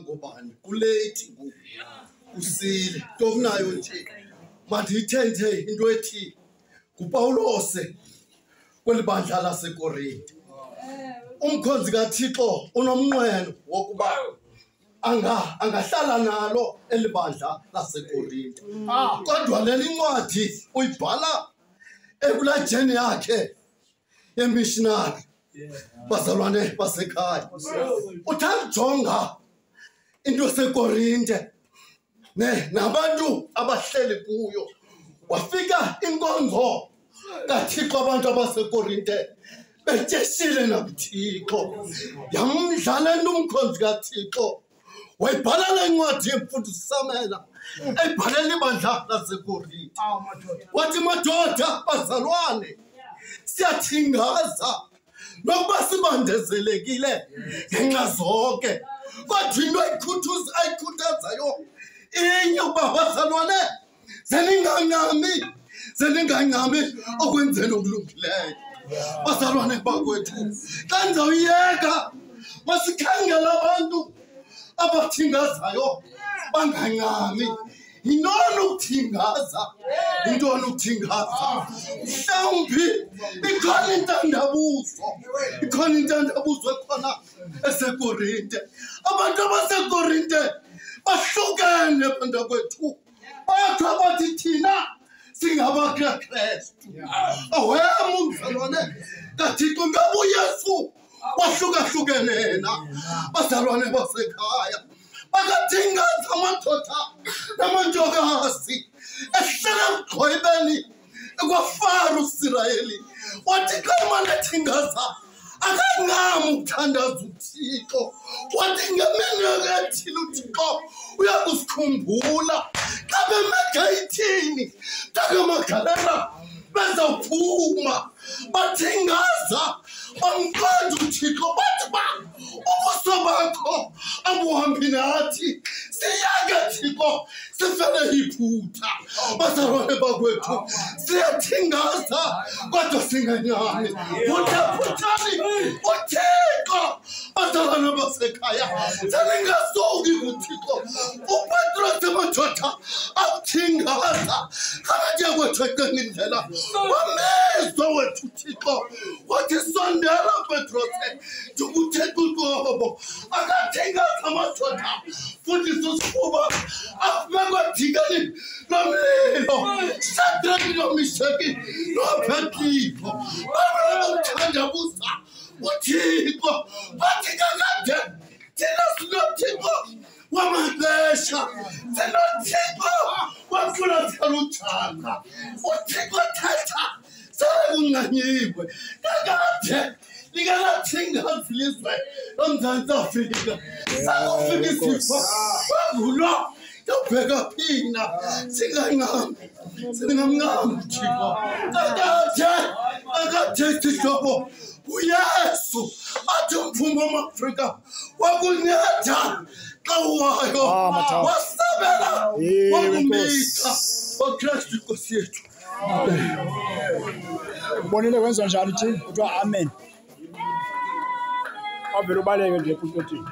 Ngobani kuleyithi ngoku usile nto kunayo nje mandiyithethe into ethi nguPawulose kweli bandla laseKorinte. Umkhonzi kaThixo unomnqweno wokuba angahlala nalo eli bandla laseKorinte, kodwa leli ncwadi uyibhala ekulajeni yakhe yemishinari. Bazalwane basekhaya, uthanda ujonga into yaseKorinte ne nabantu abahleli kuyo. Wafika inkonzo kaThixo abantu abaseKorinte betyeshile nakuThixo, yamdlalela umkhonzi kaThixo, wayibhala le ncwadi yemfundisamela eyibhalela ibandla laseKorinte. Wathi, madoda bazalwane, siyathingaza nokuba sibandezelekile ngenxa zonke, kodwa into ayikhuthazayo inye, ukuba bazalwane zeningancami okwenzeni okulungileyo. Bazalwane bakwethu, xa ndizawuyeka masikhangele abantu abathingazayo bangancami. Yintoni ukuthingaza? Yintoni ukuthingaza? Mhlawumbi ikhona intandabuzo, ikhona intandabuzo ekhona eseKorinte. Abantu abaseKorinte bahlukene, bantakwethu. Bathi abathi thina singabakaKrestu. Awema umzalwane kaThixo, ngabe uYesu wahlukahlukene yena. Bazalwane basekhaya, bakathingaza amadoda namantokazi ehlala emgqwebeni kwaFaro uSirayeli. Wathi xa imane ethingaza akancami ukuthandaza uThixo. Wathi ngemini ethile uThixo uyakusikhumbula. Xa bemegeyithini takamagalela bezawuphuma, bathingaza bamqonda uThixo, bathi ba ubuso bakho abuhambi nathi, siyake Thixo sifele iphutha. Bazalwane bakwethu, siyathingaza kodwa singancami. Phuthaphutshani uThixo, bazalwane basekhaya, seningasuki kuThixo. uPetros emadoda akuthingaza phakathi kwethu ecenga indlela, wamezwa wethu uThixo, wathi sondela Petros, ndikuthixo uqobo. Akathingaza amadoda futhi sosifuba afubekwa dikeni lomlilo. Shadraki noMisheki noAbednego babekuthandabuza uThixo, bathi kakade thina sinoThixo wamaxesha, sinoThixo wafulathela utshaka, uThixo thetha sele kuncanyiwe. Kakade lingalathingazi ilizwe loMzantsi Afrika, sakufika isifo kwangulwa yobheka phina, singancami, singamncami uThixo. Kakade kakade isihlobo uYesu athi umphumo wamaAfrika wakunceda xa uwayo, wasabela wakumbika oKrestu Nkosi yethu. Ubonile kwenziwa njani uthini? Kuthiwa amen. Avele ubaleke nje epulpitini.